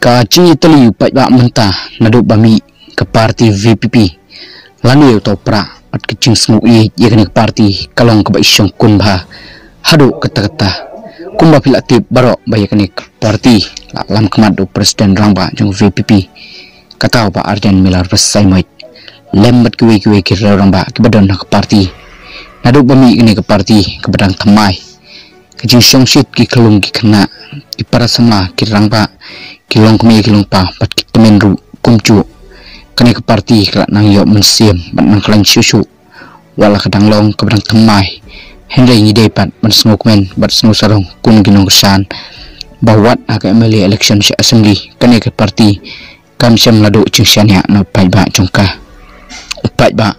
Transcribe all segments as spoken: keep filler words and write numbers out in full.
Ka jingïatylli u paidbah mynta naduh ba mih ka parti V P P, lane uta u prah, bad ka jingsngew ïeit ïa kane ka parti ka long kaba i shongkun bha haduh katta katta. Kumba phi la tip baroh ba ïa kane ka parti la lam khmat da u president rangbah jong V P P, kata u Bah Ardent Miller Basaiawmoit, lem bad kiwei kiwei ki riew rangbah kiba don ha ka parti. Naduh ba mih kane ka parti kaba dang thymmai, ka jingshongshit ki khyllung ki khynnah, ki para samla, ki rangbah, ki longkmie ki longpa bad ki tymmen ruh kumjuh, kane ka parti ka la nang ïoh mynsiem bad nang khlaiñ shuh shuh. Wat la ka dang long kaba dang thymmai, hynrei ngi dei pat ban sngewkmen bad sngewsarong kum ki nongkyrshan ba wat ha ka M L A election sha Assembly, kane ka parti kam shym la duh jingshaniah na u paidbah jong ka. U paidbah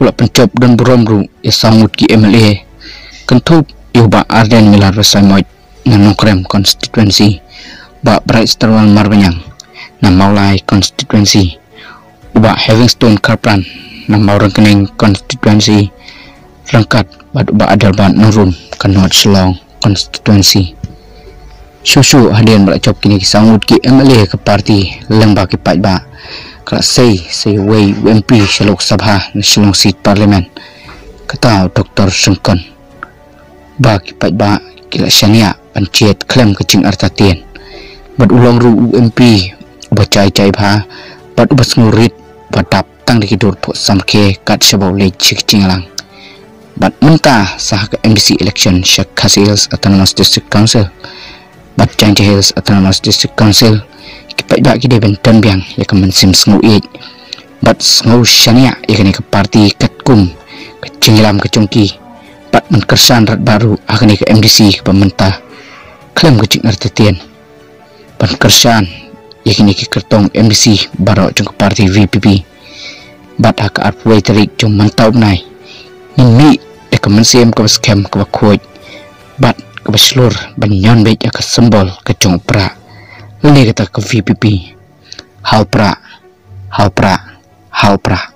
u la pynjop don burom ruh ïa saw ngut ki M L A, kynthup ïa u Bah Ardent Miller Basaiawmoit na Nongkrem constituency, Bah Brightstarwell Marbaniang na Mawlai constituency, u Bah Heavingstone Kharpran na Mawryngkneng constituency, ryngkat bad u Bah Adelbert Nongrum ka North Shillong constituency. Shuh shuh hadien ba la jop kine ki saw ngut ki M L A ka parti lyngba ki paidbah, ka la sei sa uwei u M P sha Lok Sabha na Shillong Seat Parliament, kata u Doctor Syngkon, ba ki paidbah ki la shaniah ban jied khlem ka jingartatien. Bad u long ruh u M P uba jai jai bha bad uba sngewrit, uba dap tang da ki dur phuh samrkhie kat shaba u leit sha ki jingïalang. Bad mynta sa ha ka M D C election sha Khasi Hills Autonomous District Council bad Jaintia Hills Autonomous District Council, ki paidbah ki dei ban don biang ïa ka mynsiem sngew ïeit bad sngew shaniah ïa kane ka parti katkum ka jingïalam ka jong ki, bad ban kyrshan radbah ruh ha kane ka M D C kaba mynta khlem ka jingartatien, ban kyrshan ïa kine ki kyrtong M D C baroh jong ka parti V P P. Bad ha ka arphew wei tarik jong mynta u bnai, ngin mih da ka mynsiem kaba skhem, kaba khuid bad kaba shlur ban ñion beit ïa ka symbol ka jong u prah, lane kata ka V P P. Ha u prah, ha u prah, ha u prah.